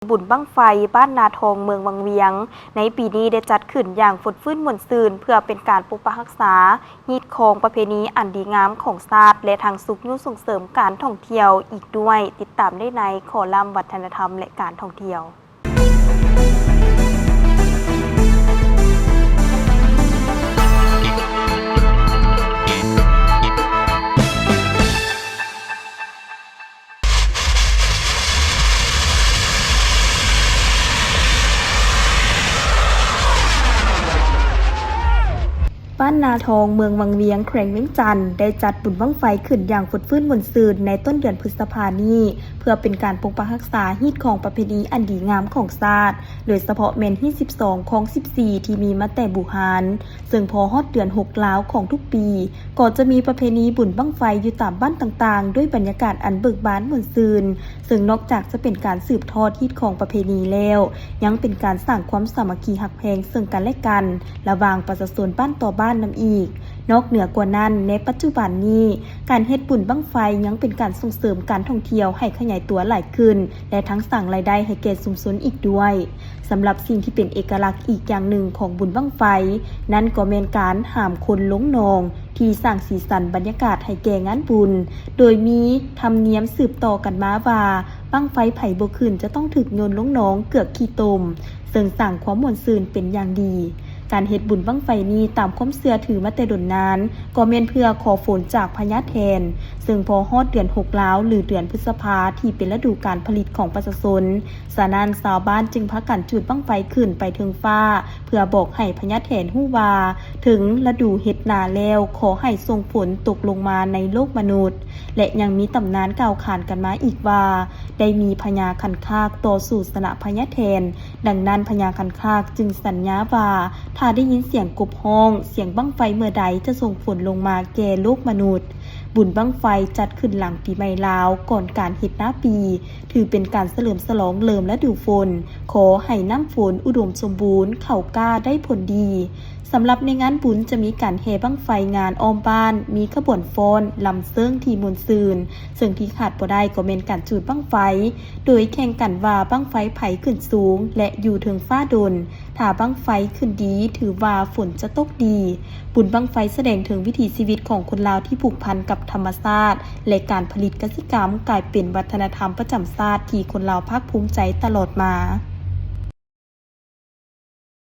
ບຸນບັ້ງໄຟບ້ານນາທອງ ເມືອງວັງວຽງ ໃນປີນີ້ໄດ້ຈັດຂຶ້ນຢ່າງຟົດຟື້ນມ່ວນຊື່ນ ເພື່ອເປັນການປົກປັກຮັກສາຮີດຄອງປະເພນີອັນດີງາມຂອງຊາດ ແລະທັງຊຸກຍູ້ສົ່ງເສີມການທ່ອງທ່ຽວອີກດ້ວຍ. ຕິດຕາມໄດ້ໃນຄໍລັມວັດທະນະທຳ ແລະ ການທ່ອງທ່ຽວ. ບ້ານນາທອງ ເມືອງວັງວຽງ ແຂວງວຽງຈັນ ໄດ້ຈັດບຸນບັ້ງໄຟຂຶ້ນຢ່າງຟົດຟື້ນມ່ວນຊື່ນໃນຕົ້ນເດືອນພຶດສະພານີ້ ເພື່ອເປັນການປົກປັກຮັກສາຮີດຄອງປະເພນີອັນດີງາມຂອງຊາດ, ໂດຍສະເພາະແມ່ນຮີດສິບສອງ ຄອງສິບສີ່ ທີ່ມີມາແຕ່ບູຮານ, ເຊິ່ງພໍຮອດເດືອນຫົກລາວຂອງທຸກປີ ກໍຈະມີປະເພນີບຸນບັ້ງໄຟຢູ່ຕາມບ້ານຕ່າງໆ ດ້ວຍບັນຍາກາດອັນເບີກບານມ່ວນຊື່ນ, ເຊິ່ງນອກຈາກຈະເປັນການສືບທອດຮີດຄອງປະເພນີແລ້ວ ຍັງເປັນການສ້າງຄວາມສາມັກຄີຮັກແພງເຊິ່ງກັນແລະກັນ ລະຫວ່າງປະຊາຊົນບ້ານຕໍ່ບ້ານນຳອີກ. ນອກເໜືອກວ່ານັ້ນ, ໃນປັດຈຸບັນນີ້ ການເຮັດບຸນບັ້ງໄຟຍັງເປັນການສົ່ງເສີມການທ່ອງທ່ຽວໃຫ້ຂະຫຍາຍຕົວຫຼາຍຂຶ້ນ ແລະ ທັງສ້າງລາຍໄດ້ໃຫ້ແກ່ຊຸມຊົນອີກດ້ວຍ. ສຳລັບສິ່ງທີ່ເປັນເອກະລັກອີກຢ່າງໜຶ່ງຂອງບຸນບັ້ງໄຟ ນັ້ນກໍແມ່ນການຫາມຄົນລົງໜອງ ທີ່ສ້າງສີສັນບັນຍາກາດໃຫ້ແກ່ງານບຸນ, ໂດຍມີທຳນຽມສືບຕໍ່ກັນມາວ່າ ບັ້ງໄຟໃຜບໍ່ຂຶ້ນຈະຕ້ອງຖືກໂຍນລົງໜອງເກືອກຂີ້ຕົມ, ເຊິ່ງສ້າງຄວາມມ່ວນຊື່ນເປັນຢ່າງດີ. ການເຮັດບຸນບັ້ງໄຟນີ້ຕາມຄວາມເຊື່ອຖືມາແຕ່ດົນນານ ກໍແມ່ນເພື່ອຂໍຝົນຈາກພະຍາແຖນ, ເຊິ່ງພໍຮອດເດືອນຫົກລາວ ຫຼື ເດືອນພຶດສະພາ ທີ່ເປັນລະດູການຜະລິດຂອງປະຊາຊົນ, ສະນັ້ນຊາວບ້ານຈຶ່ງພາກັນຈູດບັ້ງໄຟຂຶ້ນໄປເທິງຟ້າ ເພື່ອບອກໃຫ້ພະຍາແຖນຮູ້ວ່າ ເຖິງລະດູເຮັດນາແລ້ວ, ຂໍໃຫ້ສົ່ງຝົນຕົກລົງມາໃນໂລກມະນຸດ. ແລະ ຍັງມີຕຳນານກ່າວຂານກັນມາອີກວ່າ ໄດ້ມີພະຍາຄັນຄາກຕໍ່ສູ້ຊະນະພະຍາແຖນ, ດັ່ງນັ້ນພະຍາຄັນຄາກຈຶ່ງສັນຍາວ່າ ຖ້າໄດ້ຍິນສຽງກົບຮ້ອງ, ສຽງບັ້ງໄຟເມື່ອໃດ ຈະສົ່ງຝົນລົງມາແກ່ໂລກມະນຸດ. ບຸນບັ້ງໄຟຈັດຂຶ້ນຫຼັງປີໃໝ່ລາວ ກ່ອນການເຮັດນາປີ, ຖືເປັນການສະເຫຼີມສະຫຼອງເລີ່ມລະດູຝົນ, ຂໍໃຫ້ນ້ຳຝົນອຸດົມສົມບູນ, ເຂົ້າກ້າໄດ້ຜົນດີ. ສຳລັບໃນງານບຸນຈະມີການແຫ່ບັ້ງໄຟງານອ້ອມບ້ານ, ມີຂະບວນຟ້ອນ, ລຳເຊີງທີ່ມ່ວນຊື່ນ, ເຊິ່ງທີ່ຂາດບໍ່ໄດ້ກໍແມ່ນການຈູດບັ້ງໄຟ, ໂດຍແຂ່ງກັນວ່າບັ້ງໄຟໃຜຂຶ້ນສູງ ແລະ ຢູ່ເທິງຟ້າດົນ. ຖ້າບັ້ງໄຟຂຶ້ນດີ ຖືວ່າຝົນຈະຕົກດີ. ບຸນບັ້ງໄຟສະແດງເຖິງວິຖີຊີວິດຂອງຄົນລາວທີ່ຜູກພັນກັບທຳມະຊາດ ແລະ ການຜະລິດກະສິກຳ ກາຍເປັນວັດທະນະທຳປະຈຳຊາດທີ່ຄົນລາວພາກພູມໃຈຕະຫຼອດມາ.